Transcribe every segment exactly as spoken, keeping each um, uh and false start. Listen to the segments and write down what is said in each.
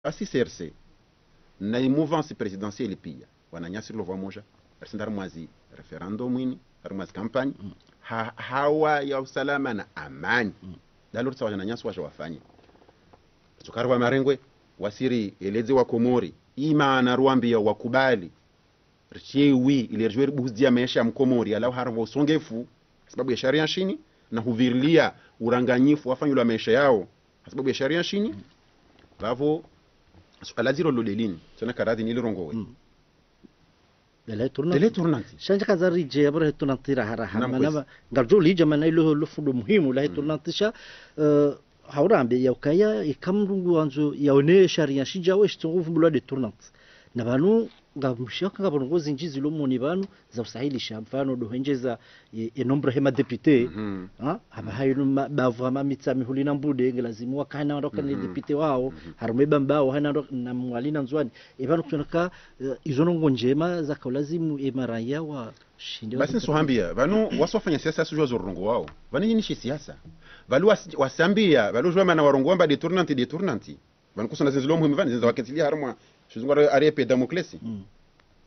Basi C R C na i mouvance présidentielle pia, wananyasi rilo vwa moja, risenda harimwa zi référendum ini, harimwa zi campagne, ha, hawa ya usalama na amani. Dalo ritsaha wananyasi waja wafanye. Tsukari wa marengwe, wasi rieledze wa Komori, imana ruwambia wakubali, ritiyewi, ile rijue ribuhudzia maesha ya mkomori, yalawa harumwa usongefu, hasababu ya sharia nshini, na huvirilia uranganyifu wafanyilwa maesha yao, hasababu ya sharia nshini, vavo, suala ziro lo delini, tsona karadhi nili rongowe. Dele tournante. Dele tournante. Shandza kaza rije ya bora tournante raha raha. Mana ba, ngarijo lija mana ilo lo fundo muhimu la tournante sha, eh, haurambe ya ukaya, ika mndru nguwandzo yaone sharia nshidja we shitsongo vumbulwa de tournante. Na vanu, ngamshiya ka ngapvo ndrongoo zindji zilo moni vanu, za usahilisha, mfano, ndo hwendjeza, e, e nombre he madéputé, ha? Hama hayinu ma, bavu hama Mitsamihuli na Mbude, nge lazimu waka hayina wandru wakana député wao, harumwa e Bambao, hayina wandru na Mwali na Ndzuwani. E vanu kutsonaka, e, izo ndrongoo ndjema, zaka ulazimu, e maraya wa, shinde. Basi nisuhambia, vanu wasi wafanya siasa yasujua zo rongoao. Vanu ini shi siasa. Vanu wasi, wasi ambia, vanu ujua mana warongoa amba de tournante, de tournante. Vanu kusona zindru zilo muhimu vanu, zindru za waketili harumwa, shizungu ari, ari épée Damoclès.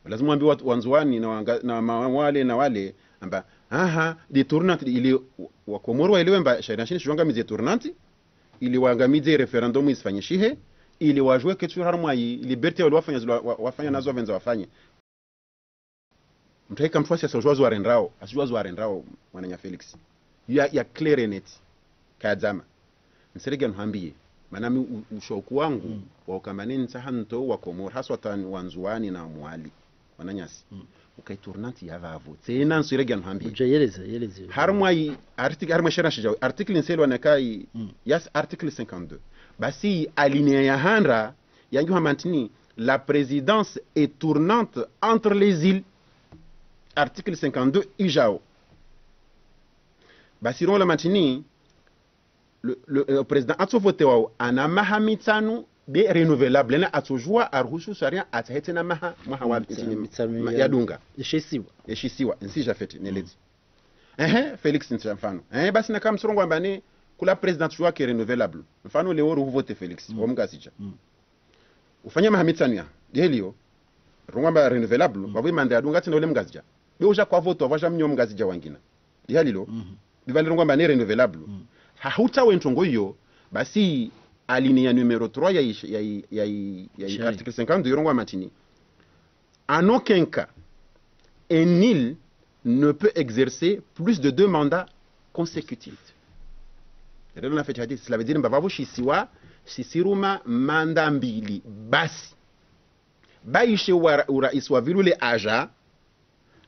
Lazima wambi watu wa Ndzuwani na wanga, na ma, wale na wale, amba, aha, de tournante, ili wa, wa Komori waelewe amba, sharia nshini shijua ngamize tournante, ili wangamize référendum isifanyishihe, ili wajue ketsu harumwa i liberté wale wafanya zilo wa, wafanya nazo wavendza wafanye. Mndru hayika mndru wa siasa ujua zo arendrao, asijua zo arendrao, mwananya Félix. Ya, ya clair et net. Kayadzama. Nisiregea nuhambie. Mana mi u, ushauku wangu, wa ukamba nitsaha nto wa Komori, haswatan wa Ndzuwani na Mwali. Wananyasi. Uka i tournante ya vavo. Tsena nisiregea nuhambie. Uja yeleze, yeleze. Harumwa i article, harumwa sharia nshidja, article nselwa nakai, yes, article cinquante-deux. Basi alinéa ya handra, yangu hamba ntrini, la présidence est tournante entre les îles. Article cinquante-deux ijao. Basi rongoa mantrini, le, le, le président atso voté wao, ana maha mitsanu, be renouvelable, na atsojua aruhusu sharia atsahe tsena maha, maha wa mitsanu, mitsanu ma, ya, yadunga. Eshisiwa. Eshisiwa, ntsija fete, neledzi. Ehe, Félix ntsija mfano. Ehe, basi naka msurongo amba ne, kula président jua ke renouvelable. Mfano leo ruhu voté Félix, wa Mngazidja. Ufanya maha mitsanu ya, diheliyo, rongoa amba renouvelable, vavo manda yadunga tsena ule Mngazidja. Be uja kwa voto, avaja mnyo Mngazidja wangina. Dihalilo, be vale rongoa amba ne renouvelable. Hahutsaha we ntrongo iyo, basi alinéa numéro trois ya i, ya i, ya i, ya i article cinquante-deux, yo rongoa mantrini. En aucun cas, une île ne peut exercer plus de deux mandats consécutifs. Relo na feti hadisi, cela veut dire, amba vavo shisiwa, shisiruma manda mbili, basi. Ba ishe wa, urais wa vilule aja,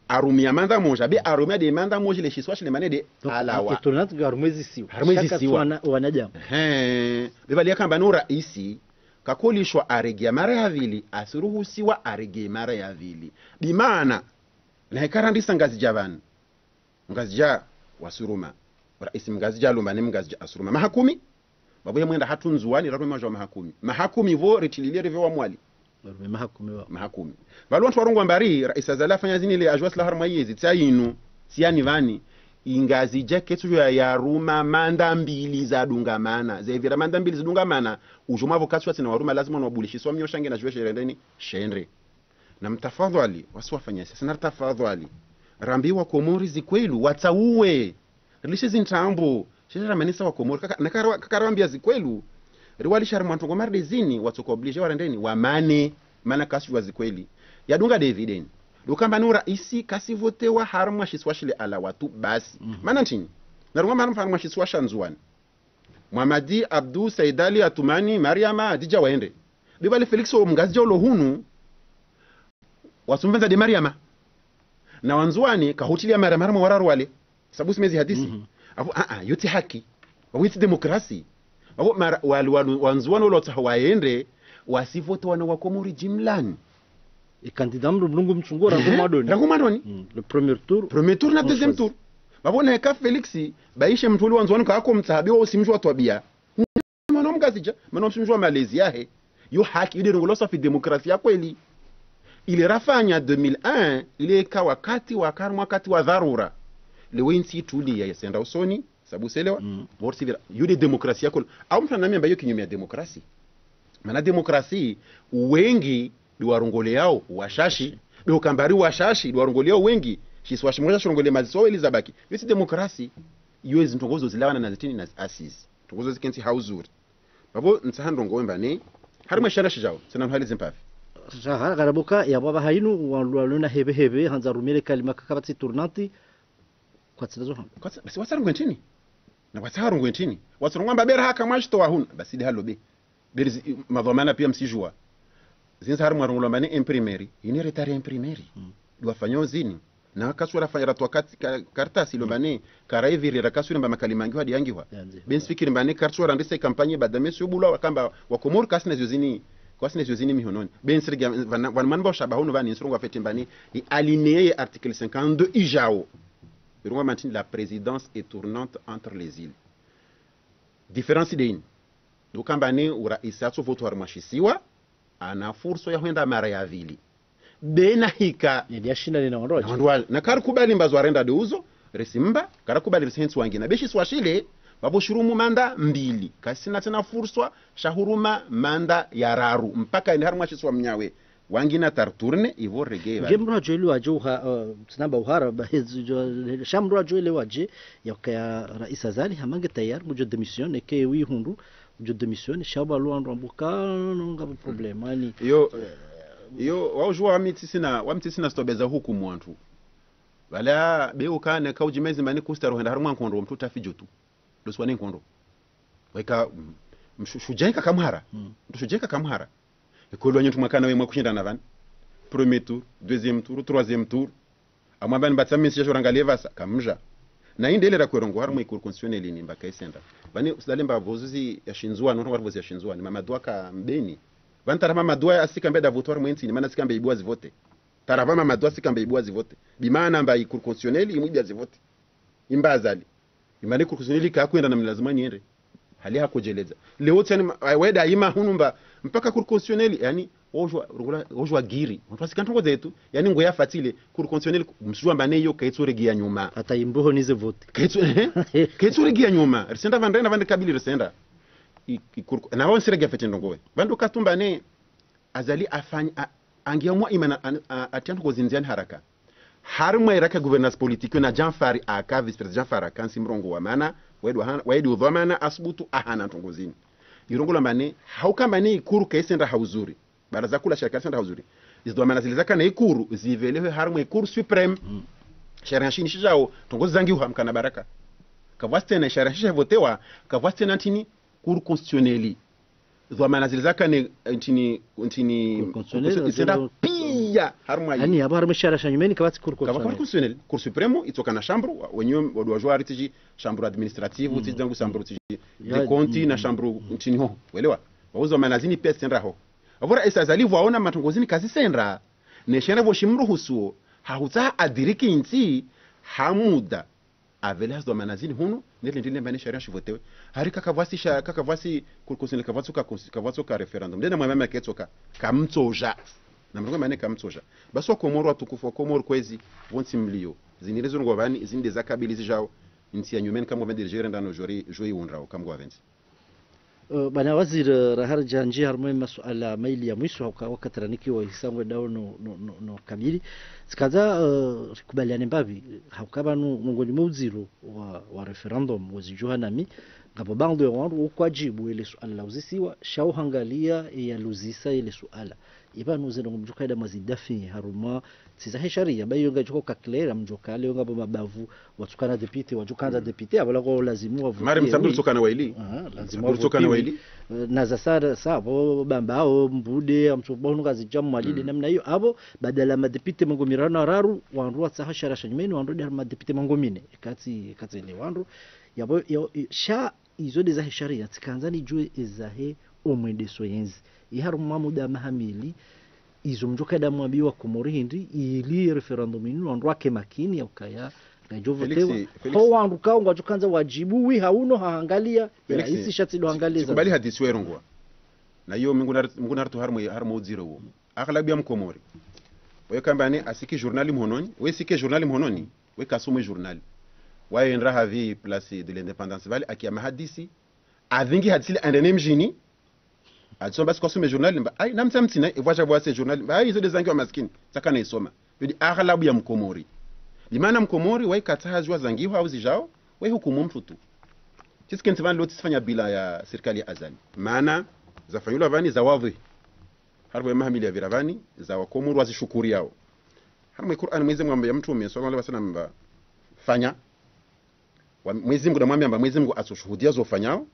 arumia manda moja, be arumia de manda moja le shisiwa shile mane de. Donc, alawa. E tournante ngiyo harumwa ezisiwa. Harumwa ezisiwa. Shaka wana, wanadamu. He, be vale yakamba no raisi, kakolishwa aregea mara ya vili, asiruhusiwa aregea mara ya vili. Bimaana, na heka randisa Ngazidja vanu. Ngazidja wasuruma. Raisi Mngazidja alumba ne Mngazidja asuruma. Maha kumi? Vavo ye mwenda hatru Ndzuwani, rarume maja maha kumi. Maha kumi vo, ritililie rive wa Mwali. Rarume maha kumi vavo. Maha kumi. Valo wantru warongoa amba ri, raisi Azali afanya zini le ajua sila harumwa yezi, tsia inu, tsia ni vani. Ingazidja ketsu ya, yaruma manda mbili zadungamana. Zevira manda mbili zidungamana. Ujo mavo katsu atsina waruma lazima no wabulishiswa mnyo shange na jue sherendeni, shendre. Na mtafadhwali, wasi wafanya siasa, na tafadhwali. Rambi wa Komori zikwelu, watsauwe. Rilishe zintrambo, shisha ramanisa wa Komori, kaka, na kara, kaka rawambia zikwelu. Riwalisha harimwa ntrongo mardezini, watsoka obligé warendeni, wamane, mana kasijua zikweli. Yadunga de evideni. Ndo ukamba ni uraisi, kasi votewa harimwa shisiwa shile alawa tu, basi. Mana ntrini? Na rongoa amba harimwa shisiwa sha Ndzuwani. Mwamadi, Abdu, Said Ali, Atumani, Mariama, Adidja waende. Be vale Félix o Mngazidja ulo hunu, wasumvendza de Mariama. Na Wandzuwani, kahutilia Mariama harimwa wararu wale. Sabu simezi hadisi. Avo, a, a, yo tsi haki. Avo yo tsi demokrasi. Avo mara, wali, wali, Wandzuwani walo watsaha waende, wasivote wana wa Komori jimlani. E candidat mndru mlungu mtsungo rangu mwandoni. Rangu mwandoni. Le premier tour. Premier tour na deuxième tour. Vavo na eka Félix, ba ishe mndru uli Wandzuwani kako mtsaha, be wao simjua twabia. Mana Mngazidja, mana simjua malezi yahe. Yo haki, yo de rongoa lo swafi demokrasi ya kweli. Ile rafanya deux mille un, ile eka wakati wa karma, wakati wa dharura. Lewo intsi itulia yasenda usoni, sabu selewa, vavo risivira, yo de demokrasi ya kweli. Au mndru anamia amba yo kinyume ya demokrasi. Mana demokrasi, wengi ndo warongoleao washashi. Be ukamba ari washashi ndo warongoleao wengi, shisiwa shimwe shashirongole maziso weli zabaki. Yo tsi demokrasi. Yo ezi ntrongo zo zilawana na zitini na zi assises. Ntrongo zo zikentsi ha uzuri. Babo ntsaha ndrongo wemba ne, harimwa shara shijao, tsena nuhali zimpavi. Sha hara karabuka, yapvo apvaha inu, wa, wa, luna hebe hebe, handza rumile kalima kakapvatsi tournante, kwatsina zo hamba. Kwatsa, basi watsa rungwe ntrini? Na kwatsa harungwe ntrini? Watsa rungwa mba bera haka mwashi to wahuna, basi ndi halo be. Beri zi, madhwamana pia msijua. Zindza harimwa rungulwa mba ne imprimerie, ini retard ya imprimerie. Ndo wafanyao zini. Na kasura fanya ratwa kat, ka, kartasi lo mba ne, kara iviri ra kasura mba makalima ngiwa ndi yangiwa. Yandzi. Be ntsifikiri mba ne, kartsura ndise kampanye bada mesi yo bulwa wakamba, wa Komori kasina zio zini, kasina zio zini mihononi. Be ntsirigi, vana, vana mba ushabaha unu vani, ntsirongoa fete mba ne, ni alinéa ye article cinquante-deux ijao. Irongwa mantini la présidence est tournante entre les îles. Différence de ini. Ndo kamba ne uraisi atso voto harimwa shisiwa, ana fursa ya hwenda mara ya vili. Be na hika. Nidi ya shinda ni na wandru waje. Na wandru waje. Na karikubali mba zo arenda de uzo, resi mba, karakubali resi hentsi wangina. Be shisiwa shile, babo shirumu manda mbili. Kasina tsena fursa, sha huruma manda ya raru. Mpaka ine harimwa shisiwa mnyawe. Wangina tarturne, ivo regee. Nge mndru hadjo elewa dje uha, uh, tsinamba uhara, ba, hezu, djo, sha mndru hadjo elewa dje, ya ukaya rais Azali, hama nge tayari, ngudjo démissionner, ke wi hundru, ngudjo démissionner, sha ba lwandru ambuka, no, ngapvo problème, ani. Yo, yo, waujua wami tsisina, wami tsisina stobeza hukumu wandru. Wala, be ukane, kaujimezi mani kustaru henda harumwa nkondo, mtu tafi djutu. Ndo swane nkondo. Waika, mm, mshu, shujaa ika kamhara. Mtu shujaa ika kamhara. Ikolo wanyu ntu mwakana we mwakushindana vani. Premier tour, deuxième tour, troisième tour. Amwamba ni batsa mesi ya shoranga levasa, kamja. Na inde ile ra kwerongo harimwa ikuru constitutionnelle ni mba kaisenda. Vani usidale mba vozuzi ya shindzwa, no rongo vozuzi ya shindzwa, ni Mamadou aka mbeni. Vani tara Mamadou asika mbe da voto harimwa entsi, ni mana asika mbe ibua zivote. Tara va Mamadou asika mbe ibua zivote. Bimana mba ikuru constitutionnelle, imwibia zivote. Imba Azali. Imba ne Cour constitutionnelle kakwenda na mlazimu niende. Hali hakojeleza. Leo tsani ma, ai, weda ima hunu mba, mpaka Cour constitutionnelle, yani, ojwa, rugula, ojwa giri. Wandru wasika ntrongo zetu, yani ngo ya fatile, Cour constitutionnelle, msujua mba ne yo, kaitsu regia nyuma. Hata imbuho nize vote. Kaitsu, eh? Kaitsu regia nyuma. Risenda vande, na vande kabili risenda. I, i, Cour, na wao nsiregia fete ndrongowe. Vando katumba ne, Azali afanya, a, angia mwa imana, an, a, atia ntrongo zindziani haraka. Harimwa iraka gouvernance politique na Djanfari aka, vice-président Djanfari aka, ntsi mrongo wa mana, waidi wa hana, waidi udhwamana, asubutu, ahana ntrongo zini. Irongo la mane, hauka mane ikuru kaisenda ha uzuri. Baraza kuu la sharia kaisenda ha uzuri. Izo dhwamana zile zaka na ikuru, zivelewe harimwa ikuru suprême. Sharia shini shijao, ntrongo zangi uhamkana baraka. Kavwasi tsena sharia shisha votewa, kavwasi tsena ntini, Cour constitutionnelle. Dhwamana zile zaka ne, eh, ntini, ntini, Cour constitutionnelle, zisenda pia, harimwa yi. Ani, abo harimwa sharia sha nyumeni, kavwatsi Cour constitutionnelle. Cour suprême, itsoka na chambre, wa, wenyewe, wadua jwa aritiji, chambre administrative, tiji zangu chambre, tiji, ya, de compte, na chambre, ntini ho, welewa. Wauzo mana zini pia zisenda ho. Avora esa zali vwaona matrongo zini kazisenda, ne shendra vo shimruhusuo, hahutsaha adiriki ntsi, ha muda. Avele hazo dhwamana zini hunu, nele ndile mba ne sharia shivotewe. Hari kakavwasi sha, kakavwasi Cour constitutionnelle kavwatsu ka, kavwatsoka référendum. Ndena mwa mama ketsoka, kamtsoja. Na mrongo mane kamtsoja. Basi wa Komoro watukufu wa Komoro kwezi, vontsi mlio. Zini rezo ngo vani, zini de zakabili zijao. Ntsi ya nyumeni kamwe vende rijere ndano jori, joi undrao, kamwe ventsi. Eh, bwana waziri, eh, raharidja ndji harimwa masuala maili ya mwiso, hauka wakati ranikiwa ihisa ngwendao no, no, no, no kabili. Tsikandza, eh, rikubaliane mbapvi, hauka pvanu mongoni mwa udziro wa, wa référendum, wezi djuha nami, ngapvo baadhwi ya wandru ukwajibu ele suala la uzisiwa, sha uhangalia ya luzisa ele suala. Ipvanu zendo ngomdjuka ida mwazidafi harumwa ntsi zahe sharia, ba iyo ngayidjoka clair, mdjoka leo ngapvo mabavu, watsukana député, wadjukandza député, apvala kwa lazimu wavuti. Mari mtsambi utsukana waili. Aha, lazimu wavuti. Utsukana waili. Eh, na za sara, sa, apvo bamba, o mbude, amtsoba hunu ngazidja mwalide namna iyo. Apvo, badala madéputé mengo mirano na raru, wandru watsaha sharia sha nyumeni, wandru de madéputé mengo mine. Ikatsi, ikatsi ele wandru. Yapvo, ya, i, sha, izo de zahe sharia, tsikandza nidjuwe ezahe omwendeso yentsi. Iharumwa muda maha mili, izo mdjoka ida mwambiwa Komori hindri, ili référendum inu, wandru wake makini ya ukaya, ngayidjo votewa. Félix, Félix. Ho wandru kao ngwadjokandza wajibu, wi hauno hahangalia, Félix, ya isi shatsi do hangalia. Tsikubali hadisi werongoa. Na iyo Mungu nar-, Mungu nartu harimwa, harimwa udziro uo. Aghlabu ya Mkomori. Wewe kamba ni asiki journal mhononi, wewe sike journal mhononi, wewe kasome journal. Waye ndra havi Place de l'Indépendance vale, akia mahadisi, avingi hadisi le ende ne mjini, Atsomba si kwasome journal mba, ai, namtsa mtsina, evo aja vwase journal mba, ai, izo nde zangiwa maskini, tsaka naisoma. Yo nde aghalabu ya Mkomori. Limana Mkomori, waika tsaha ziwa zangiwa hau zijao, waihukumu mtru tu. Tsisi kentsi vani leo tsisifanya bilan ya sirikali ya Azali. Mana, zafanyilwa vani, za wadhwihi. Harumwa maha mili ya vira vani, za Wakomori wazishukuriao. Harumwa Qur'an, Mwezi Mungu amwambia mtrume, swallallahu alaihi wasallam, mba, fanya. Wa, Mwezi Mungu namwambia mba Mwezi Mungu atsoshuhudia zofanyao,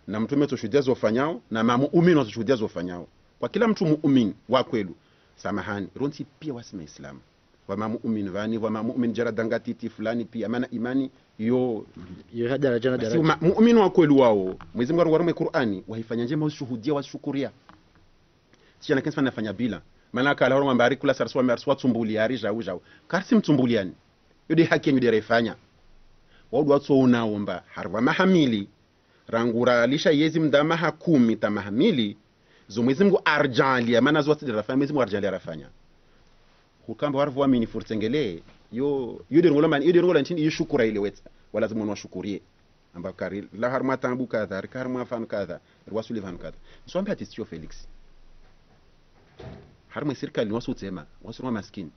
na mtrume atsoshuhudia zofanyao, na mamuumini watsoshuhudia zofanyao. Kwa kila mtru muumini wa kweli, samahani, rontsi pia wasi Maislamu. Vwa mamuumini vani, vwa mamuumini jara danga titi fulani pia, mana imani yo. Yo ha daraja na basi daraja. Ma, muumini wa kweli wao, Mwezi Mungu harumwa Qur'ani, waifanya njema, ushuhudia, washukuria. Sijana kentsi vani nafanya bilan. Mana kala horo mba ari kula sara suwa, ari suwa tsumbulia, ari jau, jau. Karisi mtsumbuliani. Yo nde haki yenyu nde raifanya. Wao ndo watsoona omba, harumwa maha mili, rangu ralisha yezi mda maha kumi ta maha mili, zo Mwezi Mungu arjalia, mana zo watsi nde rafanya, Mwezi Mungu arjalia rafanya. Hukamba warivu wamini furtengele, yo, yo nde rongola mani, yo nde rongola ntrini, yo shukura ile wetsa, walazimu wanu washukurie. Amba kari, la harumwa taabu kadha, rika harumwa vanu kadha, riwasuli vanu kadha. Nswambe hati sio Felix. Harumwa sirikali ni wasu utsema, wasu rwa maskini.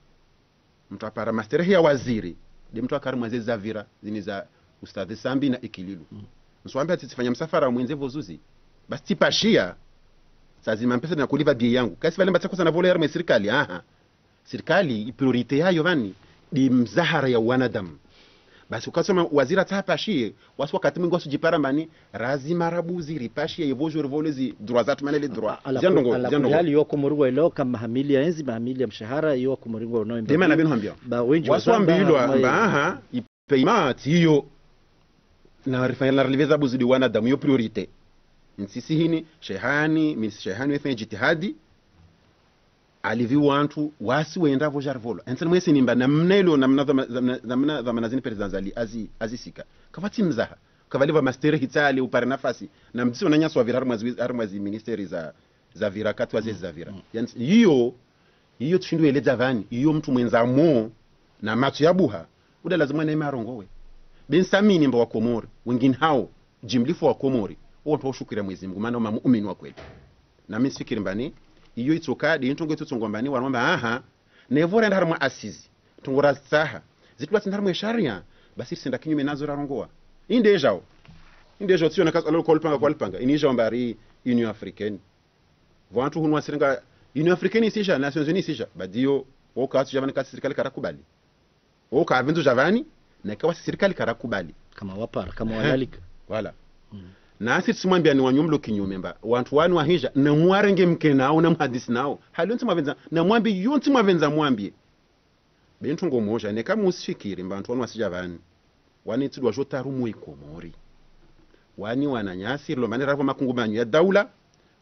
Mtru apara masterehi ya waziri, nde mtru aka harumwa ze zavira, zini za Ustadhi Sambi na Ikililu. Nswambe hati tsifanya msafara mwendze vozuzi. Basi tsipashia, tsazima mpesa na kuliva biye yangu. Kasi vale mba tsakosa na vole harumwa sirikali, aha. Sirikali, i priorité yayo vani, nde mzahara ya wanadamu. Basi ukasoma waziri atsaha pashie, wasi wakati mwingi wasujipara mbani, razima rabuzi ripashie, evo jour vole zi droit zatru mana le droit. Ala, zia ndrongo, ala zia ndrongo. Hali yo Komori ngwaelewa ka maha mili ya enzi, maha mili ya mshahara, yo Komori ngwaono. Nde mana binu hambia. Ba wenji wasi wazamba, wambilwa, mba, aha, i paiement, iyo. Na rifanya na raliveza buzi nde wanadamu, yo priorité. Ntsisi hini, shehani, min shehani wefanya jitihadi, alivi wantru wasi wenda vo jari volo. Entsi mwesi nimba namna ilo, namna dhama-, dhama-, namna dhwamana zini président Azali azi, azisika. Kavwatsi mzaha. Kavaliva masterehi tsale upare nafasi. Na mdzisi wananyasi wavira harumwa zi, harumwa zi ministeri za, zavira, katwa zezi zavira. Yani, iyo, iyo tsushindru eledza vani, iyo mtru mwendza mo, na matso ya buha, uda lazima naima arongowe. Be ntsamini mba Wakomori, wengine hao, jimlifu Wakomori, wo wantru waushukira Mwezi Mungu, mana wo mamuumini wa kweli. Na mi ntsifikiri mbani, iyo itsoka, nde introngo itsotsongwa mbani, waromba, aha, nevo renda harumwa assises, ntrongo razitsaha, zitulwa tsi nda harumwa sharia, basi risenda kinyume nazo rarongowa. Inde jao. Inde jao, tsiona kazi alolo kwa lupanga, kwa lupanga, ini jao mbari Union Africaine. Vwantru hunu wasirenga, Union Africaine isija, Nations Unies isija, badiyo, woka atsu javani kasi sirikali karakubali. Woka avindru javani, na ikawa si sirikali karakubali. Kama wapara, kama walalika. Voilà. Nasi tsimwambia ni wanyu mlo kinyume mba, wantru wanu wahija, na mwarenge mke nao, na mhadisi nao. Hali yontsi mwavendza, na mwambi yontsi mwavendza mwambie. Be ntrongo moja, neka musifikiri mba wantru wanu wasija vani. Wani tsidwa jotaru mwi Komori. Wani wananyasi, rilombani ravo makungumanyo ya daula,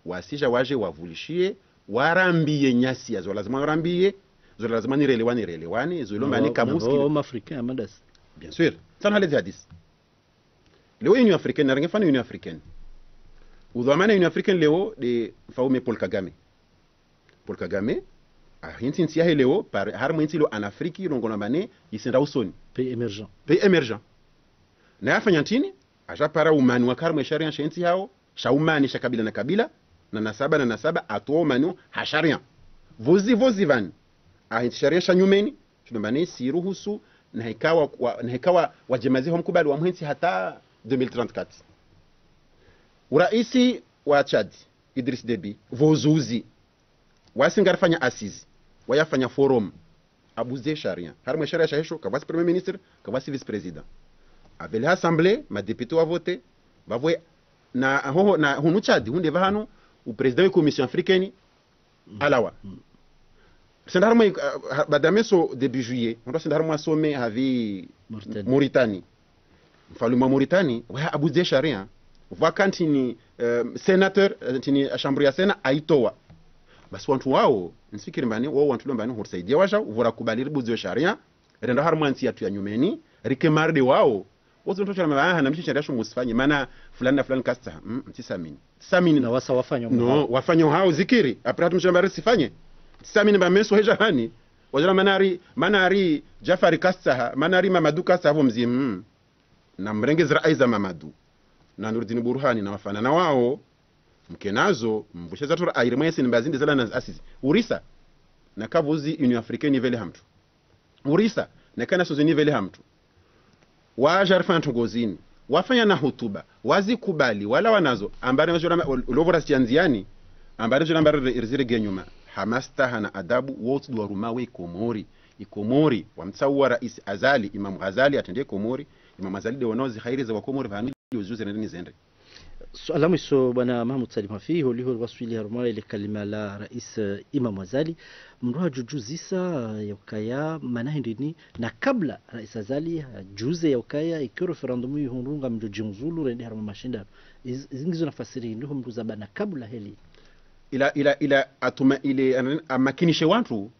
wasija waje wavulishie, warambie nyasi ya zo lazima warambie, zo lazima nirelewane, relewane, zo ilombani kamusikiri. Wa Afrika, amadasi. Bien sûr. Tsanu halezi hadisi. Leo Union Africaine, narenge fano Union Africaine. Udhwamana Union Africaine leo nde mfaume Paul Kagame. Paul Kagame, ahintsi ntsi yahe leo, par, harumwa intsi leo en Afrique, ilongola mbani, isenda usoni. Pays émergent. Pays émergent. Na yafanya ntrini, aja para umani wa harumwa sharia sha intsi hao, sha umani sha kabila na kabila, na nasaba na nasaba, atowa umani ha sharia. Vozi, vozi vani. Ahintsi sharia sha nyumeni, shino mbani, siruhusu, na hikawa, wa, na hikawa wajemazi ho mkubali wa muhentsi hata deux mille trente-quatre. Uraisi wa Tchad, Idriss Déby, vozuzi. Wasi ngarifanya assises, wayafanya forum. Abuze sharia. Harumwa sharia shahesho, kavwasi premier ministre, kavwasi vice-président. Avele assemblée, madéputés wavote, vavwe, na, hoho, na hunu Tchad, hunde vahanu, u président we Commission africaine, alawa. Senda harumwa, ah, ha, badameso début juillet, hondo senda harumwa sommet havi Mauritanie. Mauritanie. Mfalume wa Mauritanie, waha abuze sharia. Vwaka ntrini, eh, sénateur, eh, ntrini chambre ya Sénat, aitowa. Basi wantru wao, ntsifikiri mbani, wao wantru lo mbani, hurisaidia waja, uvura kubali ribuze sharia, renda harumwa ntsi yatru ya nyumeni, rike marde wao, wozi wantru wachana mba, aha, na mshi sharia sho musifanye, mana fulani na fulani kastsaha, mm, ntsisamini. Tsamini. Na wasa wafanya no, mwa. Wafanya hao zikiri. Après hatu mshamba risifanye. Tsamini mba meso heja hani. Wajana mana ari, mana ari Jafari kastsaha, mana ari Mamadu kastsaha vo mzimu. Na mrenge zira aiza Mamadu. Na Nurdin Burhani na wafanana wao. Mkenazo, mvushe za tora aire mwa yesi ni mbazi nde zala na assises. Urisa, naka vuzi Union Africaine nivele ha mtru. Urisa, naka Nations Unies nivele ha mtru. Waja rifanya ntrongo zini. Wafanya na hutuba. Wazikubali. Wala wanazo. Ambare majo lama, ol-, ulovora sitia ndziani. Ambare majo lama re-, rizirege nyuma. Ha mastaha na adabu, wontsi duwa ruma we Komori. I Komori, wamtsaua Rais Azali, Imam Ghazali, atrende Komori. Imam Azali nde wanao zi khairi za wa Komori, vanu yo zuze rende ni zende. Suala la mwiso, Bwana Mahamoud Salim Hafi, holiho riwaswili harumwa ile kalima la Rais, eh, Imam Azali. Mndru hadjudjuzisa, eh, yaukaya, mana hindrini, na kabla Rais Azali, hadjuze yaukaya, ikio referendum ihundru ngamdjo djinzulu, rende harumwa mashindano. Iz-, izi ngizo nafasiri, ndiho mndru zaba na kabla heli. Ila, ila, ila atuma ile, an-, amakinishe wantru,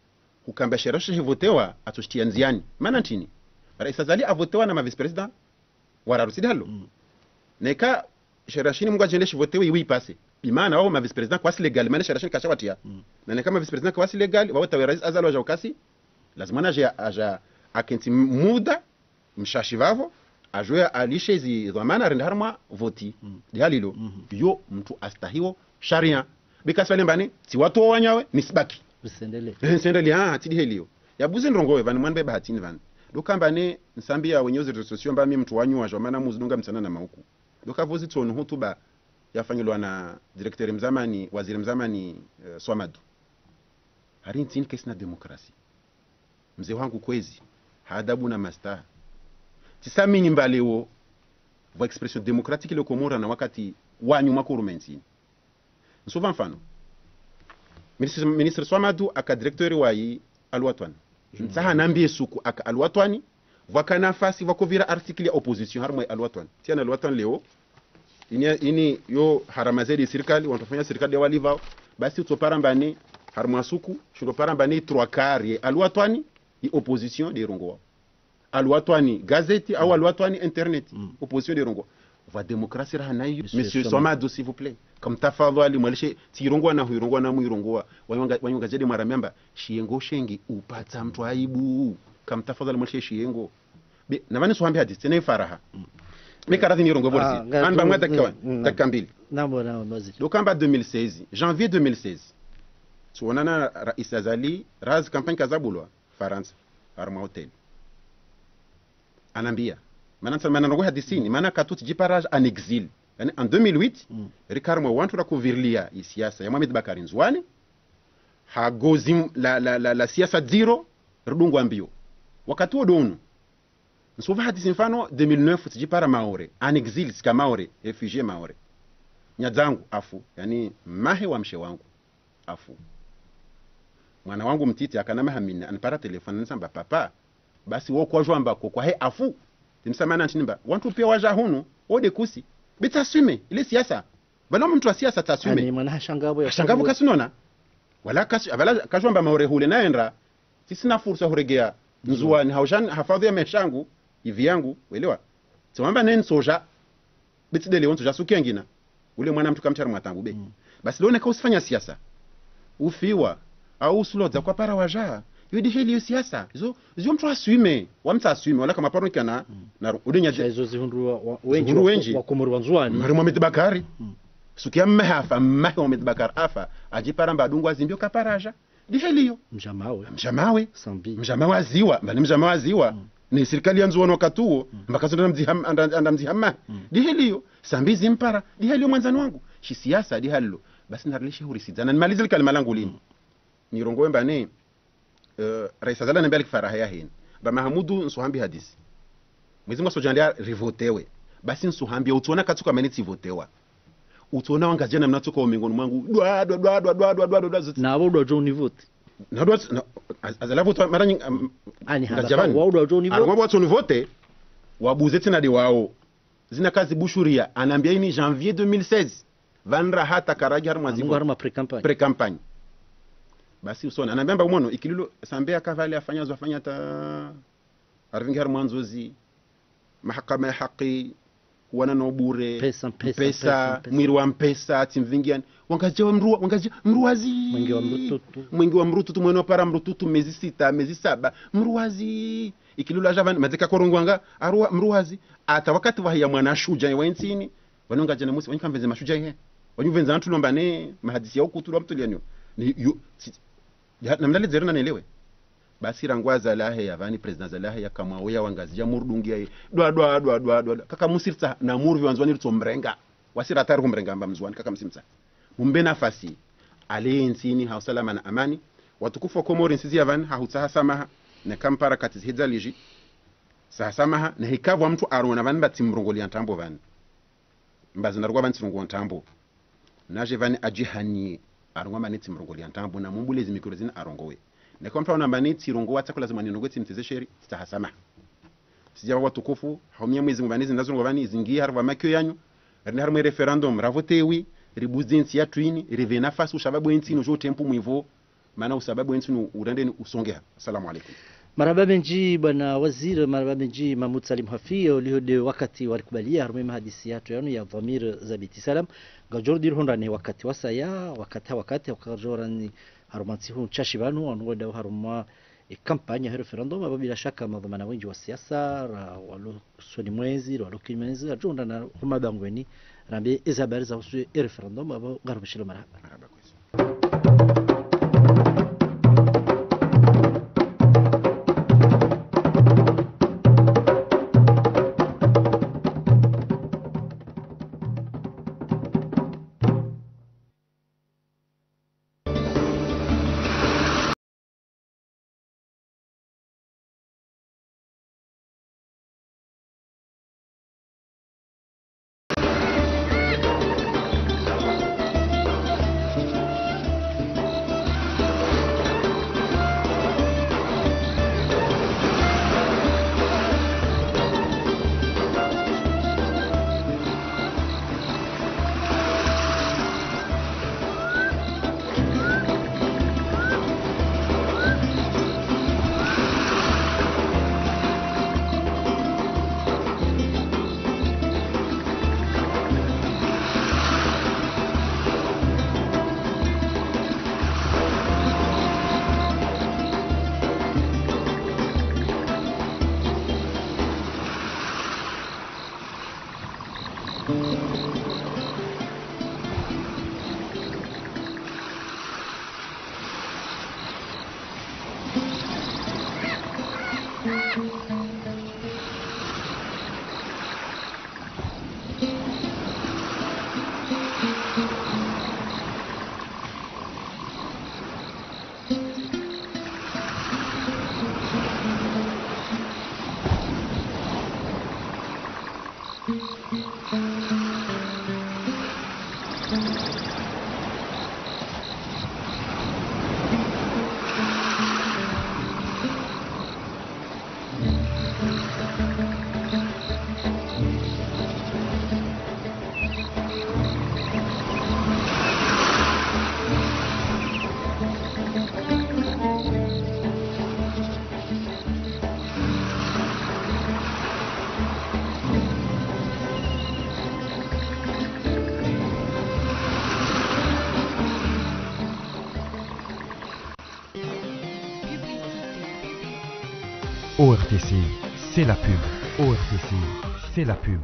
hukamba sheria shivotewa, atsoshitiya ndziani. Mana ntrini? Rais Azali avotewa na ma vice-président, wararu tsi ndahalo. Mm. Neka sheria shini mngu ajende shivotewe iwe ipase. Bimaana wao ma vice-président kwasi légal, mana sheria shini kasha watiya. Mm. Na neka ma vice-président kwasi légal, wao tawe Rais Azali waja ukasi, lazima naje aja akentsi muda, mshashi vavo, ajue alishe zi dhwamana rende harumwa voti. Mm. Ndihali lo, mhm, yo mtru astahiwo sharia. Bika swali mbani, tsi wantru wanyawe, nisibaki. Usendele. Eh, nsendele, ah, tsi ndiheli yo. Yabuzi ndrongo we, vani mwanbe bahatini vani. Ndo kamba ne, nsambi ya wenye uzi réseaux sociaux mba mi mtru wanyu waja mana muzidunga mtsana na mauku. Ndo kavozi tsonu hutuba yafanyilwa na directeur mzamani, waziri mzamani, eh, Swamadu. Hari ntsini kesi na démocratie. Mze wangu kwezi, ha adabu na mastaha. Tsisamini mba leo, vwa expression démocratique le Komori na wakati wanyu mwakorume ntsini. Nsuva mfano. Ministre, ministre Swamadu aka directeur wa yi Al-Watwan. Mm. Ntsaha nambiye suku aka Al-Watwan, vwaka nafasi vwakovira article ya opposition harumwa yi Al-Watwan. Tsiya na Al-Watwan leo, ini, ini yo harama zaidi sirikali, wantru wafanya sirikali ya walivao, basi utsopara mbani, harumwa suku, shindo para mbani trois quarts ye Al-Watwan, yi opposition nde irongowa. Al-Watwan gazeti, au Al-Watwan internet, mm, opposition nde irongowa. Vwa démocratie raha nayo, Monsieur Monsieur Swamadu. Swamadu, s'il vous plaît. Kamtafadhali, mwalishe, tsi irongowa na hu irongowa na mu irongowa. Wanyonga, wanyonga jade mwaramiamba, shiyengo shengi, upatsa mtru aibu. Kamtafadhali, mwalishe shiyengo. Be, na vani suhambi hadisi, tsena ifaraha. Mm. Be karadhi ni irongowa. Ah, vorisi. Nga-, Anba mwa mm, dakika wa, mm, dakika mbili. Nambo, nambo, mazi. Ndo kamba deux mille seize, janvier deux mille seize. Tsuonana Rais Azali, raz campagne kazabulwa, Farantsa, harumwa hôtel. Anambia. Mana ntsa, mana ndrongo hadisini, mana katu tsidjipara en exil. Yani, en deux mille huit, mm, rika harumwa wantru rakuvirilia yi siasa ya Mohamed Bacar Ndzuani, hagozi m-, la, la, la, la siasa dziro, ridungwa mbio. Wakati wo ndo unu. Nsuva hadisi mfano, deux mille neuf, tsidjipara Maore, en exil, tsika Maore, réfugié Maore. Nyadzangu, afu, yani, mahe wa mshe wangu, afu. Mwana wangu mtiti, akana maha mine, anipara telefoni, anisamba, papa, basi wo kwajwamba ko kwahe afu. Tsimsama na ntsinimba, wantru pia waja hunu, wo nde kusi. Be tsa assumer, ile siasa. Bala mtru wa siasa tsa assumer. Ani mwana hashangavo ya hashangavo kasunona. Wala kasu-, wala kajwamba Maore hule naenda, tsisina fursa huregea Ndzuani, haujan, hafadhu ya meshangu, ivi yangu, welewa. Tsiwamba ne ntsoja, be tsi ndele wo ntsoja suku yangina. Ule mwana mtru kamtsi harumwa taabu be. Mm. Basi leo neka usifanya siasa. Ufiwa, au usulodza kwapara waja. Yo ndiheli yo siasa. Izo, izo mtru assumer, wa mtru assumer, wala kama paro kana, mm, na ru-, ude nyaje. Sha izo zihundru wa, wa, wenji, zihundru wa, wenji. Wa Komori wa Ndzuani. Mari Mohamed Bacar. Mm. Suku ya mahe afa, mahe wa Mohamed Bacar afa, adjipara mba adungwa zimbio kapara aja. Ndiheli yo. Mjamawe. Mjamawe. Sambi. Mjamawe aziwa. Mbani mjamawe aziwa. Mm. Ne sirikali ya Ndzuani wakati wo. Mm. Mbaka zote anda mdziham-, anda, anda mdzihama. Mm. Ndiheli yo. Sambi zimpara. Ndiheli yo mwandzani wangu. Shi siasa ndihali lo. Basi narilishe hurisidzana. Nimalize likalima langu lini. Mm. Nirongowe mbani, eh, Rais Azali anambia likifaraha ya heni. Ba Mahamudu nsuhambi hadisi. Mwezi mwa soja ndia rivotewe. Basi nsuhambi, utsiona katsuka mani tsivotewa. Utsiona wangazia namna tsuka omengoni mwangu. Dwa, dwa, dwa, dwa, dwa, dwa, dwa, dwa, dwa, zotsi. Na abo dwa jo univote. Na dwa, na, az-, Azali avote mara nyingi, am, ani hamba ngazia vani. Wa dwa jo univote. Arumwa bo watso univote, wabuze tsena nde wao. Zina kazi bushuria, anambia ini janvier deux mille seize. Vanra hata karagi harumwa zivo. Harumwa pré-campagne. Pré-campagne. Basi usona, anambia mba umono, ikililo, Sambi ya kavale afanya zo afanya ta Arivingi harimwa ndzozi, mahakama ya haki, kuwana no bure, mpesa, mpesa, mpesa, mpesa, mpesa. Mwiri wa mpesa, tsimvingiani. Wangazidja wa mruwa, wangazidja mruwazi. Mwengi wa mrututu. Mwengi wa mrututu, mwene wapara mrututu, mezi sita, mezi saba. Mruwazi. Ikilula javani, madzeka korongwanga, aruwa, mruwazi. Ata wakati wahiya mwana shudja wa ntsini, wanu ngazidja na musi, wani kamvenze mashudja ihe. Wanyu pvendza wantru lomba ne mahadisi ya ukutu lwa mtulianyo. Ni yo, si, ya, namlale dzero nanelewe. Basi rangu Azali aheya pvani, président Azali aheya kamwa oya wangazidja murudungi yaye. Dwa, dwa, dwa, dwa, dwa, dwa. Kaka musirtsa na murvi wa Ndzuwani ritso mrenga. Wasira hatari humrenga amba Mndzuwani, kaka msimtsa. Mumbe nafasi. Ale ntsini ha usalama na amani. Watukufu wa Komori ntsizi ya pvani, ha hutsaha samaha. Na kampara kati zihedza liji. Tsaha samaha, na hikapvo wa mntru arona pvani mba tsimrongoli ya ntrambo pvani. Mba zina rugwa pvani tsirongoa ntrambo. Naje pvani ajihanie, arongoa mba ni tsimrongoli ya ntrambo, na mumbule zi mikro zina arongowe. Na kwa mntru aona mba ni tsirongoa tsakula zimwani nongo tsimteze sheri, tsitsaha samaha. Sija watukufu, haumia mwezi mba ni zina zirongoa pvani, zingi harumwa makio yanyu, rine harumwa référendum, ravote oui, ribuze ntsi yatru ini, rive nafasi ushababu entsi inu jo tempu mwivo, mana usababu entsi inu urende ni usongeha. Assalamu alaikum. Marahaba mendji bwana waziri, marahaba mendji Mahmoud Salim Hafi, uliho de wakati walikubalia harumwa mahadisi yatru yanu ya Dhamir za Beit Salam. Ngajordi rihondra ne wakati wasaya, wakati ha wakati, wakajorani harumwa ntsihu ntsashi pvanu, wanu wadao harumwa e kampanya ya référendum, aba bila shaka madhwamana wendji wa siasa, ra walo usoni mwezi, ra walo kinyume mwezi, ra jondra na huma bangweni, rambe ezi habari za usu e référendum, aba ngarumshilo marahaba. Marahaba kwezi. O R T C, c'est la pub. O R T C, c'est la pub.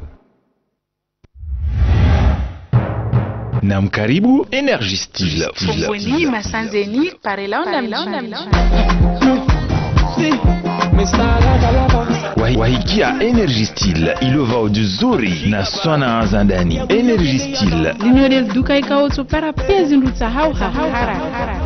Namkaribu Energy Steel. Fombweni, Masanzeni, Parela, Ndamjini. Wahi-, wahikia Energy Steel, ilo vao duzuri na swana za ndani. Energy Steel. Linyo leziduka ikao tsopara pia zindru tsahao ha haraka.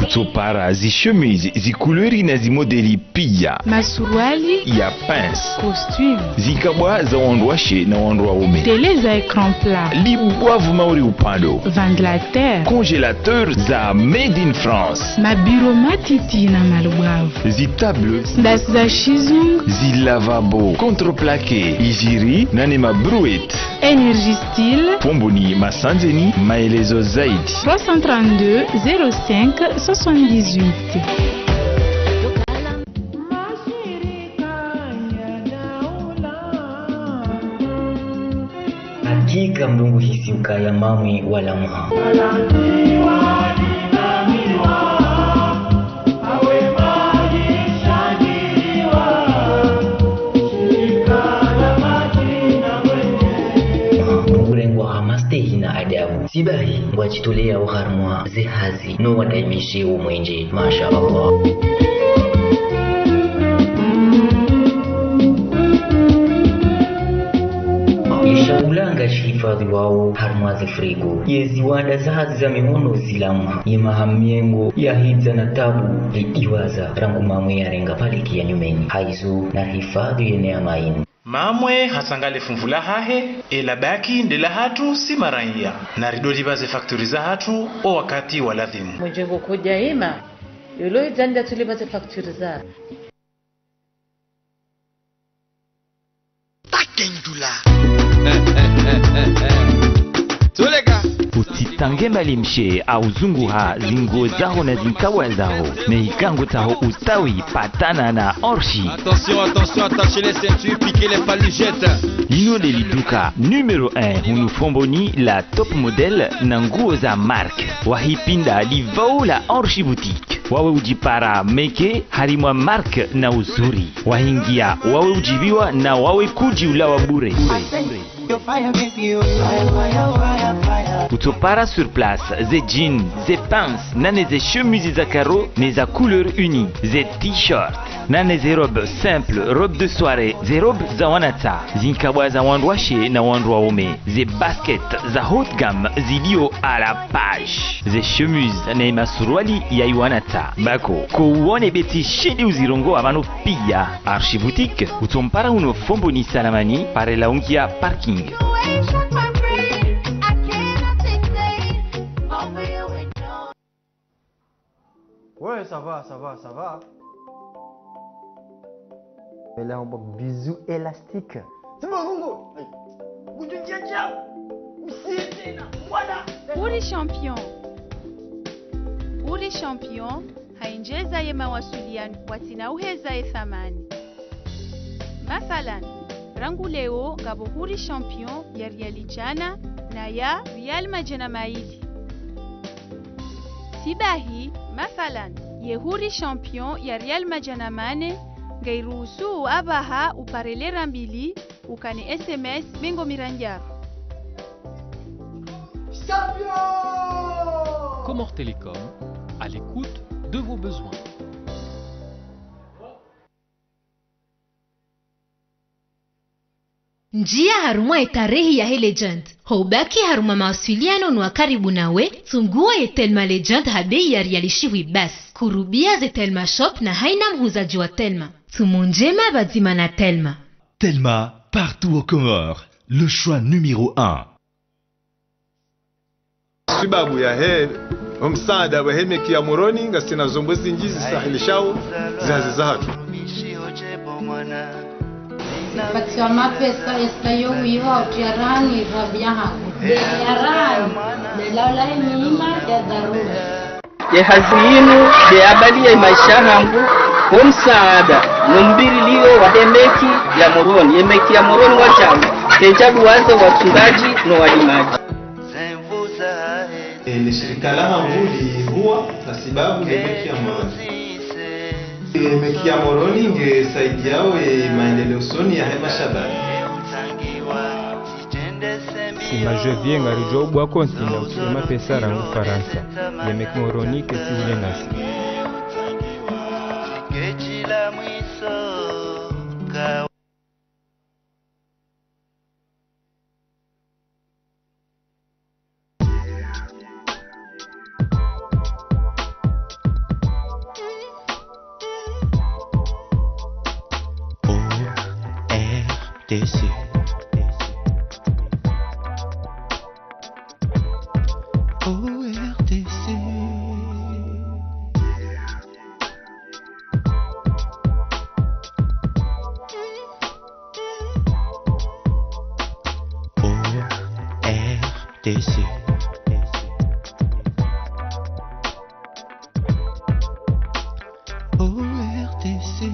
Tsopara zi chemise, zi couleur na zi modeli pia. Masuruali ya pince. Costume. Zikabwa za wandru washe na wandru waume. Télé za écran plat. Libwavu mauri upando. Ventilateur. Congélateur za made in France. Mabiro matiti na malibwavu. Zi table. Ndasi za shizungu. Zi lavabo. Contreplaqué. Ijiri na ne ma brouette. Energy Steel. Fombweni, Masanzeni, maelezo zaidi. Trois cent trente-deux, zéro cinq, soixante-dix-huit. Hakika mdru nguhisi ukaya mamwi wala mha. Mdru ngurengwa ha mastehi na adabu. Ibahi ngwadjitoleyao harumwa ze hazi no wadaimishe wo mwenje. Masha Allah. Ye shahula ngashihifadhiwao harumwa ze frigo. Ye ziwanda za hazi za mihono zilamwa. Ye maha mengo ya hidza na tabu, li iwaza rangu mamwe yarenga paliki ya nyumeni. Haizo narihifadhi ye neema inu. Mamwe hasangale funvu lahahe, ela baki nde lahatru si maraiya. Naridolipva ze fakturi zahatru o wakati wa ladhimu. Mwenje ngo kodja ima, yolo idjanda tulipva ze fakturi za. Takendula. Tous les gars. Utsitsange malimshe au zunguha zinguo zaho na zinkabwa zaho. Ne ikangu tsaho ustawi patana na Orshi. Attention, attention, attachez les ceintures, piquez les paluchettes. Lino nde liduka numéro un hunu Fomboni la top modèle na nguo za marque. Wahipvinda livao la Orshi Boutique. Wawe udjipara meke harimwa marque na uzuri. Wahingia, wawe udjipviwa na wawe kudjiulawa bure. Utsopara sur place, ze jeans, ze pinces, nane ze chemises za carreaux, ne za couleur unie, ze t-shirts, nane ze robes simples, robes de soirée, ze robes za wanatsa, zinkabwa za wandru washe na wandru waume, ze baskets za haut de gamme zilio à la page, ze chemises ne masuruali ya iwanatsa. Bako, ko uone beti shindi uzirongoa pvanu pia. Orshi Boutique, utsompara hunu Fomboni Salamani, pare la ungia parking. Ouais, ça va, ça va, ça va. Mais là, on boit bisous élastique. C'est bon, Rongo. Aïe. Goût de djadja. Monsieur, c'est là. Voilà. Huri Champion. Huri Champion, haendjeza ye mawasiliano, watsina uheza ye thamani. Mathalan, rangu leo ngapvo Huri Champion ya riali djana na ya riali madjana mayili. Sibahi, mathalan, ye Huri Champion ya riali madjana mane, ngairuhusu apvaha upare lera mbili, ukane S M S mengo mirandraru. Comores Télécom, à l'écoute de vos besoins. Ndjia harumwa ye tarehi yahe Legend. Ho ubaki harumwa mawasiliano no wa karibu nawe, tsunguwa ye Telma Legend ha bei ya riali shihwi basi. Kurubia ze Telma Shop na haina mhuzadji wa Telma. Tsumu ndjema pvadzima na Telma. Telma, partout aux Comores, le choix numéro un. Sibabu yahe omsaada wahe meki ya Moroni, ngasina zombo zindji zisahilishao zihazi zahatru. Sipatisa mapesa esa yo wiho au tiarani rabia hangu. Tiarani, de laula he mima ya dharura. Ye hazi yinu de abali ya maesha hangu, ho msaada no mbirilio wahe meki ya Moroni. Ye meki ya Moroni wadjau, kedja duwaze watsungadji no walimadji. E, le shirika lahangu lihuwa ha sibabu ye meki ya Moroni. Ye meki ya Moroni nge saidiao ye maendeleo usoni yahe mashababi. Si ma Janvier ngaridjo ubwa konti na utsi ye mapesa rangu Farantsa. Ye meki Moroni ketsi ule nasi. O R T C. O R T C. O R T C. O R T C.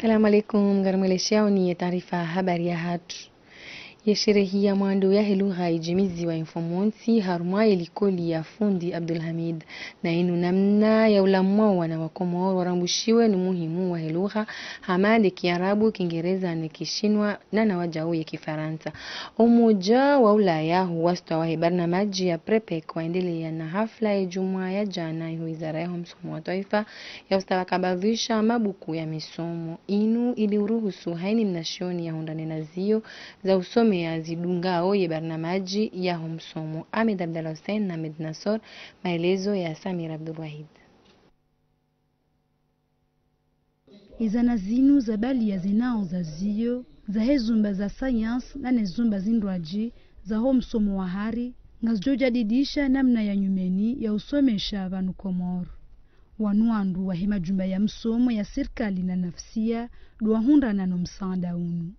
Salamu alaikum, ngarimwelesheaoni ye taarifa habari yahatru. Ye sherehi ya mwando yahe lugha idjimiziwa ye mfumontsi harumwa ye likoli ya fundi Abdulhamid. Na inu namna ya ulamwa wana wa Komoro warambushiwe no muhimu wahe lugha, hama nde kiarabu, kingereza ne kishinwa, na na wajau ye kifarantsa. Umoja wa Ulaya hu wastwa wahe barnamaji ya PREPEC waendelea na hafla ye djumwa ya jana iho wizara yaho msomo wa twaifa ya ustakabadhisha mabuku ya misomo. Inu ili uruhusu haina mnashioni ya hundrane na zio za usomea zidungao ye barnamaji yaho msomo. Ahmed Abdallah Hussein na Ahmed Nassor, maelezo ya Samir Abdulwahid. Izana zinu zabaliya zinao za zio, zahe zumba za sayansi na ne zumba zindrwadji zaho msomo wa hari, ngazidjo jadidisha namna ya nyumeni ya usomesha pvanu Komoro. Wanu wandru wahe majumba ya msomo ya sirikali na nafsia ndo wahundrana no msaada unu.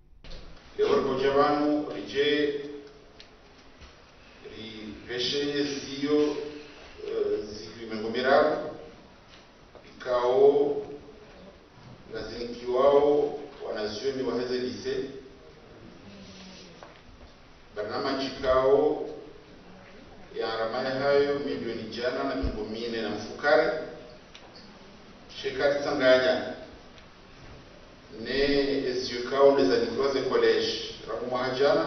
Leo rikoja pvanu ridje ripveshe zio, eh, zikwi mengo miraru, ikao ngazinikiwao wanazioni waheze lycée. Barnamaji ikao ya gharama yahayo milioni djana na mengo mine na mfukare, sha eka ritsanganya ne ezio ikao nde zanikiwa ze collège rangu mwaha jana,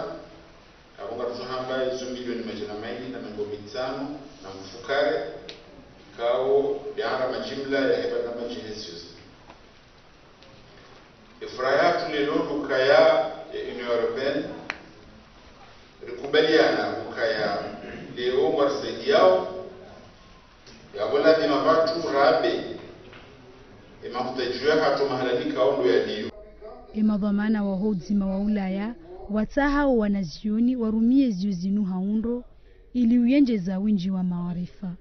apvo ngarudjo hamba izo milioni madjana mayili na mengo mitsanu na mfukare, ikao nde gharama jimla yahe barnamaji hesio. Efuraha yahatru leo ndo ukaya ye Union Européenne rikubaliana ukaya leo ngwarisaidiao, yapvo lazima pvatru rabe emahutaji yahatru mahalani ikao ndo yaliyo. Emadhwamana waho udzima wa Ulaya watsaha wo wanazioni warumie zio zinu ha undro ili uyendjeza windji wa maarifa.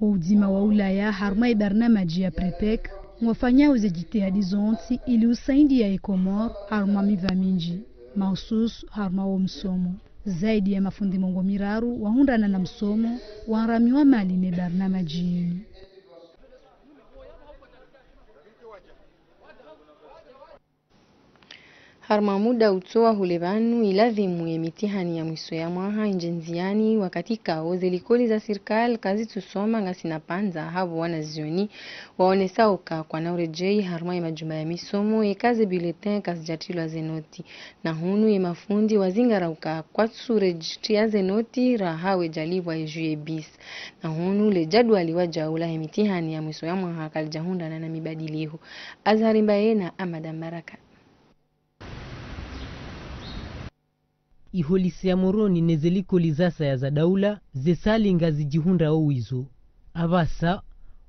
Wo udzima wa Ulaya harumwa ye barnamaji ya PREPEC ngwafanyao ze jitihadi zontsi ili usaidia ye Komoro harumwa miva mindji, mahususu harumwa wo msomo. Zaidi ya mafundi mengo miraru wahundrana na msomo, waramiwa mali ne barnamaji yinu. Harumwa muda utsowa hule pvanu, iladhimu ye mitihani ya mwiso ya mwaha indje ndziani, wakati kao ze likoli za sirikali kazitsusoma ngasina pvandza, hapvo wanazioni waonesa uka kwana uredjeyi harumwa ye majumba ya misomo, yeka ze bulletin kazidjatrilwa ze noti. Na hunu ye mafundi wazingara uka kwatsu redjitria ze noti raha wedjalipvwa ye juillet bis. Na hunu le jadwali wadjau lahe mitihani ya mwiso ya mwaha kalidjahundrana na mibadiliho. Azhari Mbaye na Amada Mbaraka. Iho lycée ya Moroni ne ze likoli zasaya za daula, ze sali ngazidjihundrao wizo. Apvasa,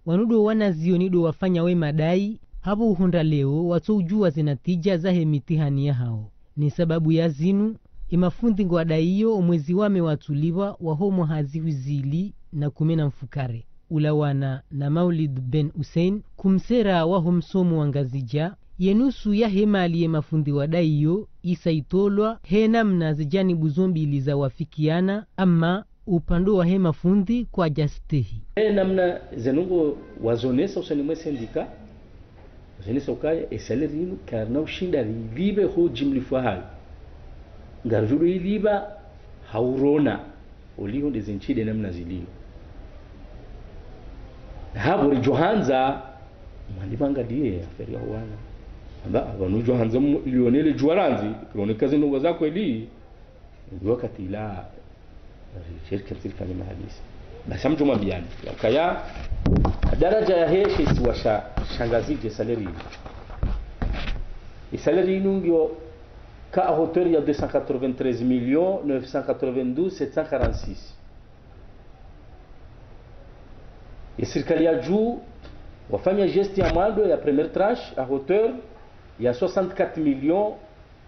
wanu ndo wanazioni ndo wafanya we madai, hapvo uhundra leo watsoudjuwa ze natija zahe mitihani yahao. Ne sababu ya zinu, ye mafundi ngwadaiyo omwezi wa me watsulipvwa waho mwaha zihwi zili na kume na mfukare. Ulawana na Maulid Ben Hussein, kumsera waho msomo wa Ngazidja, ye nusu yahe mali ye mafundi wadaiyo isa itolwa he namna ze janibu zo mbili zawafikiana, ama upande wahe mafundi kwadjastehi. He namna ze ndrongoo wazonesa usoni mwe sendika, wazonesa ukaya ye salaire yinu karina ushinda rilipve ho jimlifu wahayo. Ngaridjo ilipva ha urona, oliho nde ze ntsi nde namna ziliyo. Hapvo ridjo handza, mwalipva ngaliye affaire ya wana. Amba, pvanu djo handza mu-, lionele djuwa randzi, lionele kazi ndrongoo za kweli, ndo wakati ila, shirika msirikali mahadisi. Basi amdjo mwambiani. Ukaya, daraja yahe she isiwa sha, sha Ngazidja ye salaire yinu. Ye salaire yinu ngiyo ka à hauteur ya deux cent quatre-vingt-treize millions neuf cent quatre-vingt-douze sept cent quarante-six. Ye sirikali ya juu wafanya geste ya mwando ya première tranche à hauteur ya soixante-quatre millions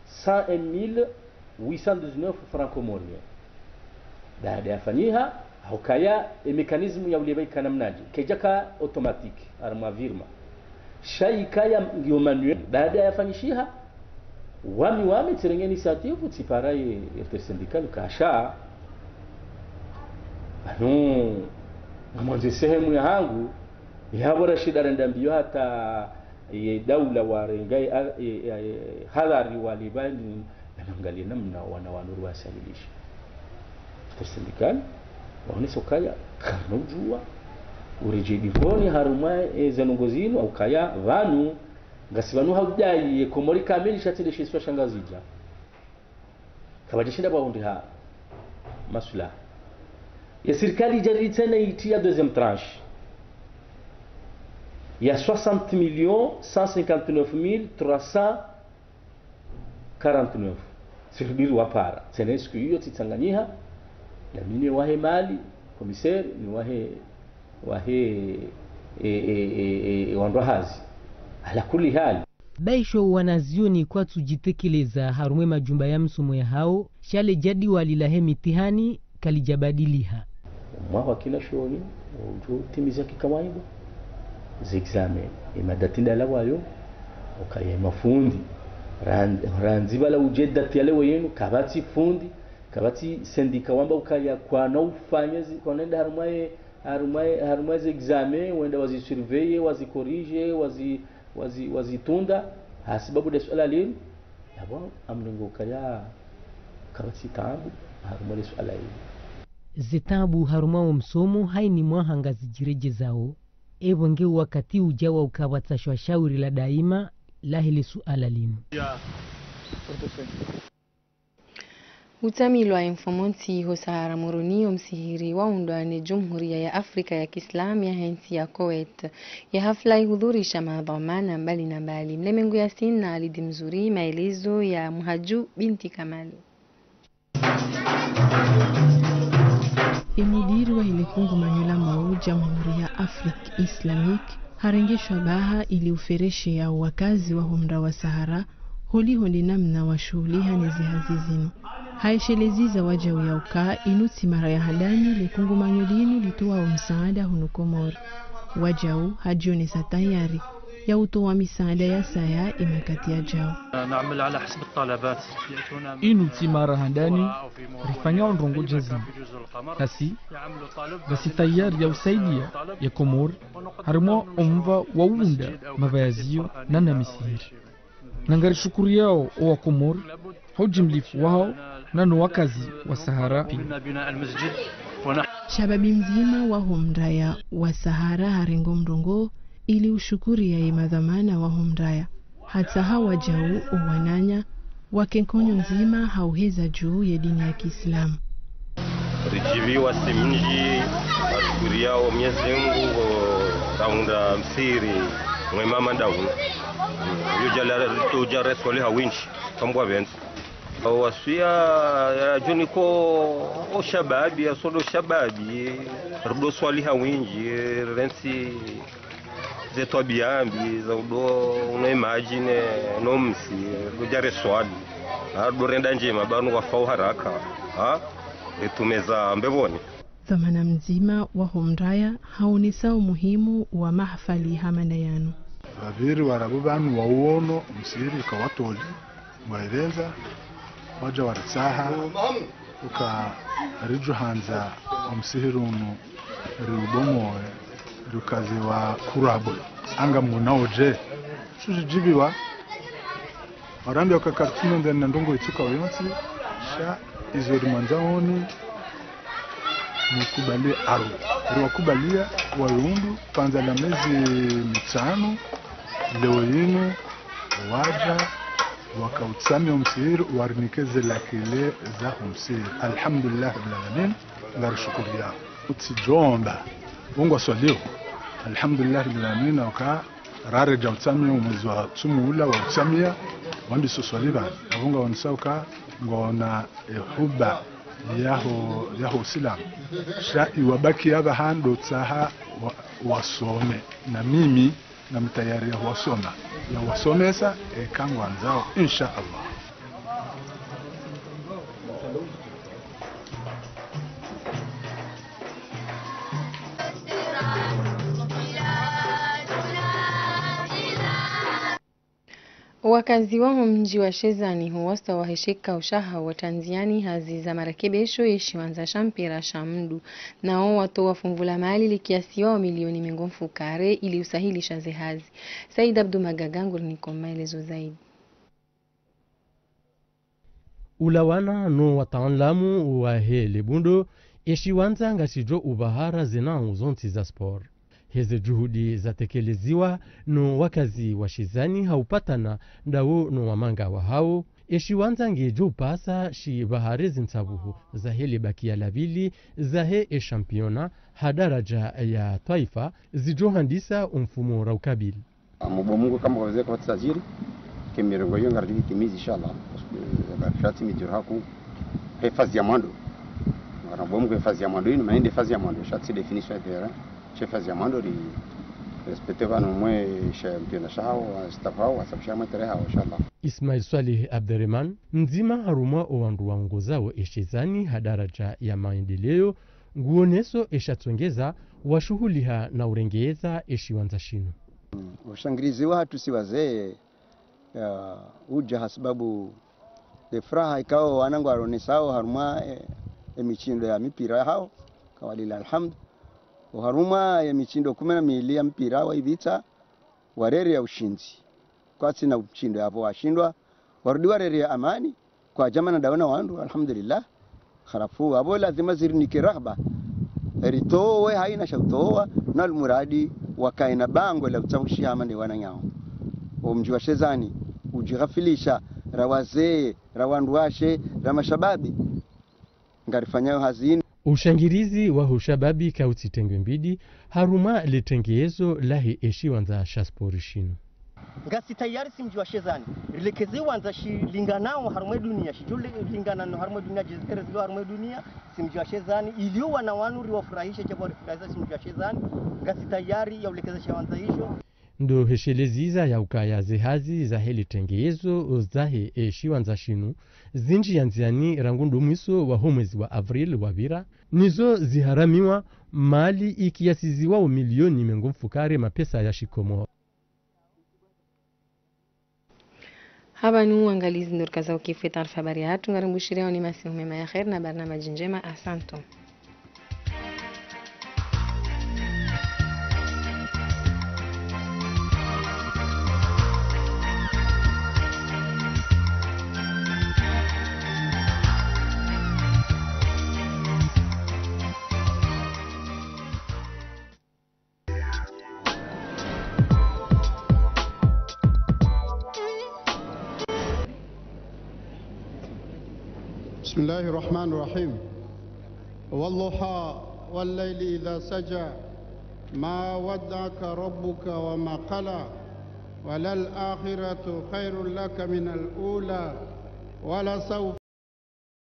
cent un mille huit cent dix-neuf francs comoriens. Baada yafanyiha, hukaya ye mécanisme ya ulipva ika namnadje, kayidjaka automatique, harumwa virement. Sha yikaya ngiyo manuel. Baada yafanyishiha, wami, wami tsirenge initiative, tsipara ye, ye intersyndicale, kasha. Pvanu, ngamwandzo ye sehemu yahangu, yapvo Rashid arenda mbio hata ye daula warenga ye, ye, ye, ye hadhari walipva ni, namangaliye namna wana wanu riwasabilisha. Intersyndicale, waonesa ukaya, karina udjuwa, uredjeyi dingoni harumwa, e, ze ndrongoo zinu, ukaya, pvanu, ngasi pvanu ha udai, ye Komori kamili sha tsi nde she isiwa sha Ngazidja. Kapvadjashinda pvwahundriha maswilaha. Ye sirikali idja ritsena itriya deuxième tranche ya soixante millions cent cinquante-neuf mille trois cent quarante-neuf. Siribiri wapara. Tsena ye siku iyo tsitsanganyiha, na mi ne wahe mali, commissaire, ne wahe, wahe, e, e, e, e, e, wandru wa hazi. Ala kulli hali. Baisho wanazioni kwatsudjitekeleza harumwa ye majumba ya msomo yahao, sha le jadwali lahe mitihani kalidjabadiliha. Mwaha wa kinazioni, udjo timiza kikawaida. Ze examen, ye madati ndalawayo, ukaya ye mafundi. Ran-, randzi pvala udje dati ya leo yinu, kapvatsi fundi, kapvatsi sendika wamba ukaya kwana ufanya zi-, kwana enda harumwa ye, harumwa ye, harumwa ze examen, wenda wazisurveiller, wazicorriger, wazi-, wazi-, wazitunda, hasibabu nde suala linu, yapvo amlenge ukaya kapvatsi taabu harumwa le suala linu. Ze taabu harumwa wo msomo hayina mwaha ngazidjiredjezao, epvo nge wakati udja wa ukapvatsashwa shauri la daima lahe le suala linu. Utsamilwa ye mfumontsi ho Sahara Moroni, wo msihiri waundwa ne Jumhuriya ya Afrika ya Kiislamu yahe ntsi ya Kuwait. Ye hafla yihudhurisha madhwamana mbali na mbali. Mlemengu Yasin na Alidi Mzuri, maelezo ya Muhaju Binti Kamali. Ye mudiri wahe le kungumanyo la mau Jamhuriya ya Afrique Islamique harenge shabaha ili uferesheya wakazi waho mraya wa Sahara, holiho nde namna washuhuliha ne zihazi zinu. Hayeshelezeza wajau ya uka inu tsi mara ya handani le kungumanyo linu litowao msaada hunu Komori. Wajau hadjionesa tayari ya utowa misaada ya saya ye makati yajao. Inu tsi mara handani rifanyao ndrongoo dja zinu. Nasi ngasi tayari ya usaidia ye Komori harimwa omva wa uunda mavayaziyo na na misihiri. Na ngarishukuriyao owakomori ha ujimlifu wahao, na no wakazi wa Sahara piya. Shababi mdzima waho mraya wa Sahara harengo mrongoo ili ushukuriya ye madhwamana waho mraya. Hata ha wajau owananya wake nkonyo ndzima ha uheza juu ye dini ya kiislamu. Ridjiviwa si mdji, ngarishukuriao Mwenyezi Mungu, ngo raunda msihiri mwema madauni. Mm, yo jala tuja reswali ha windji, kambwa pvendze. Waswiya ya joni ko o shababi, ya sodo shababi, rudo swali ha windji, rentsi ze twabiya mbi za udo uno imagine no msi, rudo jare swali. Ha rudo renda ndjema, pvanu wafao haraka. Ha? Ritumeza mbepvoni. Dhwamana mdzima waho mraya haonesa umuhimu wa mahafali hama na yanu. Pvapviri warabu pvanu wauono omsihiri uka watoli, ngwaeleza, waja waritsaha, uka ridjo handza omsihiri unu riubomoe, riukaze wa kurabwe. Anga muna oje. Shuji jibiwa. Warambia uka kartsi no ndena ndrongo itsuka yontsi, sha izo rimwandzaoni, mukubali aru. Riwakubalia, wayundu, pvandza la mezi mitsanu, leo yinu, waja, wakautsamia omsihiri, warinike ze lakile za omsihiri. Alhamdulillah Rabbil Alamin, ngarishukuriao. Utsidjomba, ungwa swalio. Alhamdulillah Rabbil Alamin, uka rareja utsamia omwezi wa tsumu ula wa utsamia, wambi so swali pvanu. Avunga onesa uka, ngona ehuba yaho, yaho silamu. Sha iwabaki apvaha ndo tsaha wa, wasome. Na mimi, ngami tayari ya huwasoma. Ya huwasomesa, eka ngwandzao, insha Allah. Wakazi waho mdji wa Shezani huwaswa wahesheka ushaha wa tandziani hazi za marekebesho ye shiwandza sha mpira sha Mdu, nao watowa funvu la mali likiasiwa wa milioni mengo mfukare ili usahilisha ze hazi. Said Abdu Magaga nguriniko maelezo zaidi. Ulawana no wataanlamu wahe le bundo, eshiwandza ngashidjo ubahara zenau zontsi za sport. Heze juhudi zatekeleziwa no wakazi wa Shezani ha upatana ndawo no wamanga wahao, eshiwandza ngedjo upasa shibahare zintsabuho zahe le bakiya la pvili zahe eshampiona ha daraja ya twaifa zidjo handisa omfumo raukabili. Mubo Mungu kamba kwaveze kwa tajiri, ke mirengo iyo ngaridjo itimizi, inshallah. Parce que ngarishatsi midjiro haku, he phase ya mwando. Ngara mubo Mungu he phase ya mwando inu, mana inde phase ya mwando, shatsi définition ya terrain. She phase ya mwando ri respecte pvanu mwe she mpira shahao, staff hao, wasabisha mwe terrain hao, inshallah. Ismail Swalih Abderemane, mdzima harumwa owandru waongozao eshezani ha daraja ya maendeleo, nguoneso eshatsongeza washuhuliha na urengeza eshiwandza shinu. Ushangirizi wahatru si wazee, ya, uja ha sababu ye furaha ikao wana ngwaronesao harumwa, e, emichindo ya mipira yahao, kawalillahi alhamdu. Oharumwa yemichindo kume na mili ya mpira waipvitsa, warerea ushindzi. Kwatsina mchindo yapvo washindwa, warudi warerea amani, kwadjamana ndawo na wandru, alhamdulillah. Halafu, apvo lazima zirinike rahba. Eritowe haina sha utowa, na almuradi wakaina bango la utsabushi hama ne wananyao. Omdji wa Shezani, udjighafilisha, ra wazee, ra wandruwashe, ra mashababi. Ngarifanyao hazi inu. Ushangirizi waho ushababi kautsi tengwe mbidi, harumwa le tengezo lahe eshiwandza sha sport shinu. Ngasi tayari si mdji wa Shezani, rilekeze iwandza shilinganao harumwa edunia, shidjo le-, lingana no harumwa edunia, jezi terrain zilo harumwa edunia, si mdji wa Shezani, ili owana wanu riwafurahishe, djapvo warifurahisha si mdji wa Shezani, ngasi tayari ya ulekeza shiwandza isho. Ndo hesheleziza ya ukaya zehazi zahe le tengezo zahe eshiwandza shinu, zindji ya ndziani rangu ndo mwiso waho mwezi wa avril wapvira, nizo ziharamiwa mali ikiasiziwa omilioni mengo mfukare mapesa ya shikomori. Hapvanu wangalizi ndo rikazao ukifu ye taarifa habari yahatru, ngarimbushiriyaoni masihu mema ya kheri na barnamaji ndjema. Asantum. بسم الله الرحمن الرحيم. والضحى والليل إذا سجى، ما ودعك ربك وما قلى، وللآخرة خير لك من الأولى، ولسوف